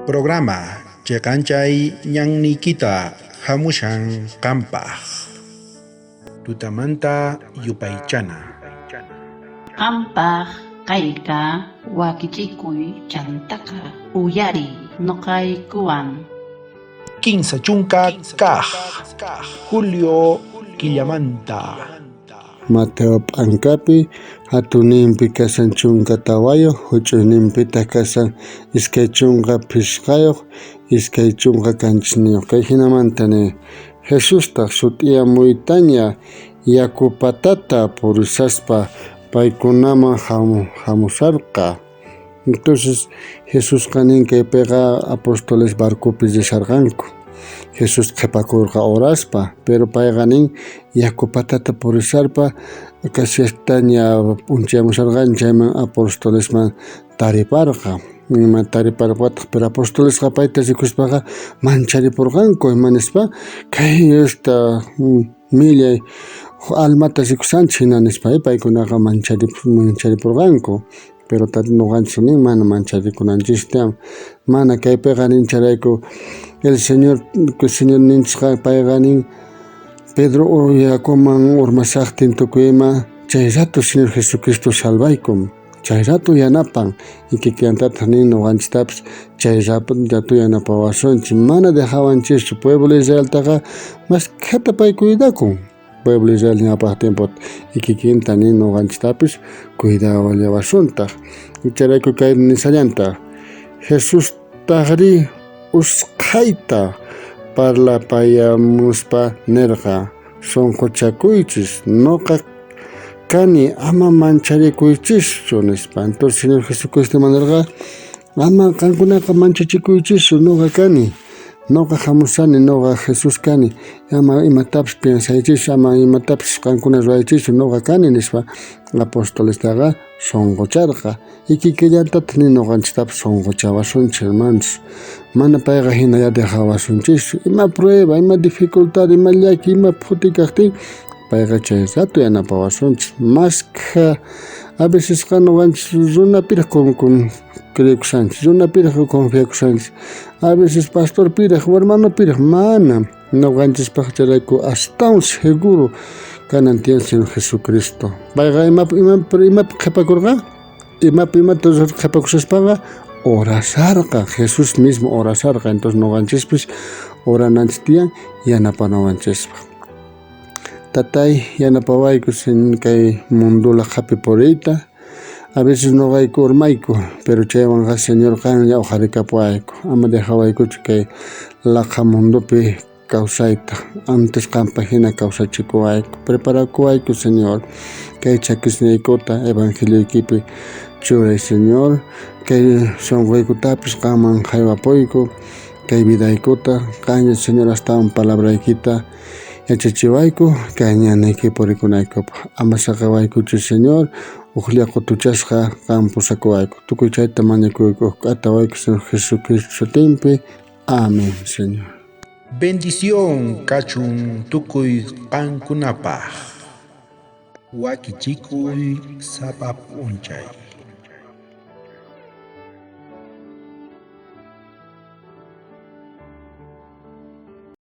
Programa cheqanchay ñanniykita hamushan qampaq. Tutamanta yupaychana. Qampaq kayqa wakichikuy chantaqa uyariy noqaykuwan. 30 kaj julio killamanta. Mateo p'anqapi hatunninpi kashan 14, huch'uyninpitaq kashan 25, 27. Kay hinamanta nin: Jesustaq sut'iyamuytaña yaku patata purishaspa paykunaman hamusharqa. Entonces Jesusqa nin kaypiqa apóstoles barcopi risharqanku. Jesús qhipakurqa oraspa, pero payqa nin yaku patata purisharpa kashaytaña p'unchayamusharqan chayman apostolesman tariparqa. Ima tariparqataq, pero apostolesqa payta rikuspaqa mancharipurqanku, ima nispa kay esta millay almata rikushanchej hina nispa paykunaqa mancharipurqanku. Pero noqanchis nin mana mancharikunanchistan, mana kaypiqa nin chayrayku el Señor, Señor ninchisqa payqa nin Pedro yakuman urmashajtin tukuy ima chay rato Señor Jesucristo salvaykun, chay rato yanapan y kikintataq nin noqanchistapis chay rato yanapawasunchis, mana dejawanchischu. Pueblo Israeltaqa maskhata pay cuidakun. Pueblo Israel ñawpaq tiempota y kikinta nin noqanchistapis cuidawallawasuntaq. Chayrayku kay nisallantaq Jesustaqrí usqhayta parlapayamuspa nerqa: sonqochakuychis, noqa kani, ama mancharikuychischu, nispa. Entonces Señor Jesucristo nerqa: ama qankunaqa manchachikuychischu, noqa kani, noqa hamushani, noqa Jesús kani, ama imatapis piensaychischu, ama imatapis qankuna ruwaychischu, noqa kani, nispa apostolestaqa sonqocharqa. Y kikillantataq nin noqanchistapis sonqochawasunchis, hermanos. Mana payqa hinalla dejawasunchischu. Ima prueba, ima dificultad, ima llaki, ima phuti kaqtin, payqa chay rato yanapawasunchis. Maskha a vecesqa noqanchis runapiraq creekushanchis, runapiraq confiakushanchis, a veces pastorpiraq, hermanopiraq, mana. Noqanchispaq chayrayku astawan seguro kanan tiyan Señor Jesucristo. Payqa imapi qhipakurqa? Imapi imata qhipakushaspaqa orasharqa, Jesús mismo orasharqa. Entonces noqanchispis orananchis tiyan yanapanawanchispaq. Tatay, yanapawayku kay mundula qhapi puriyta. A veces noqayku urmayku, pero chaywanqa Señor qanlla uqharikapuwayku. Ama dejawaykuchu kay laqha mundopi kawsayta. Antes qanpa hina kawsachikuwayku. Preparakuwayku, Señor. Kay chakisniykuta evangelioykipi churay, Señor. Kay sonqoykutapis qanman haywapuyku. Kay vidaykuta qanlla, Señor, astawan palabraykita yachachiwayku kay ñanniyki purikunaykupaq. Ama saqewaykuchu, Señor, ujlla qutuchasqa qan pusakuwayku. Tukuy chayta mañakuyku k'atawayku Señor Jesucristo sutinpi. Amén, Señor. Bendición kachun tukuy qankunapaq. Wakichikuy sapa p'unchay.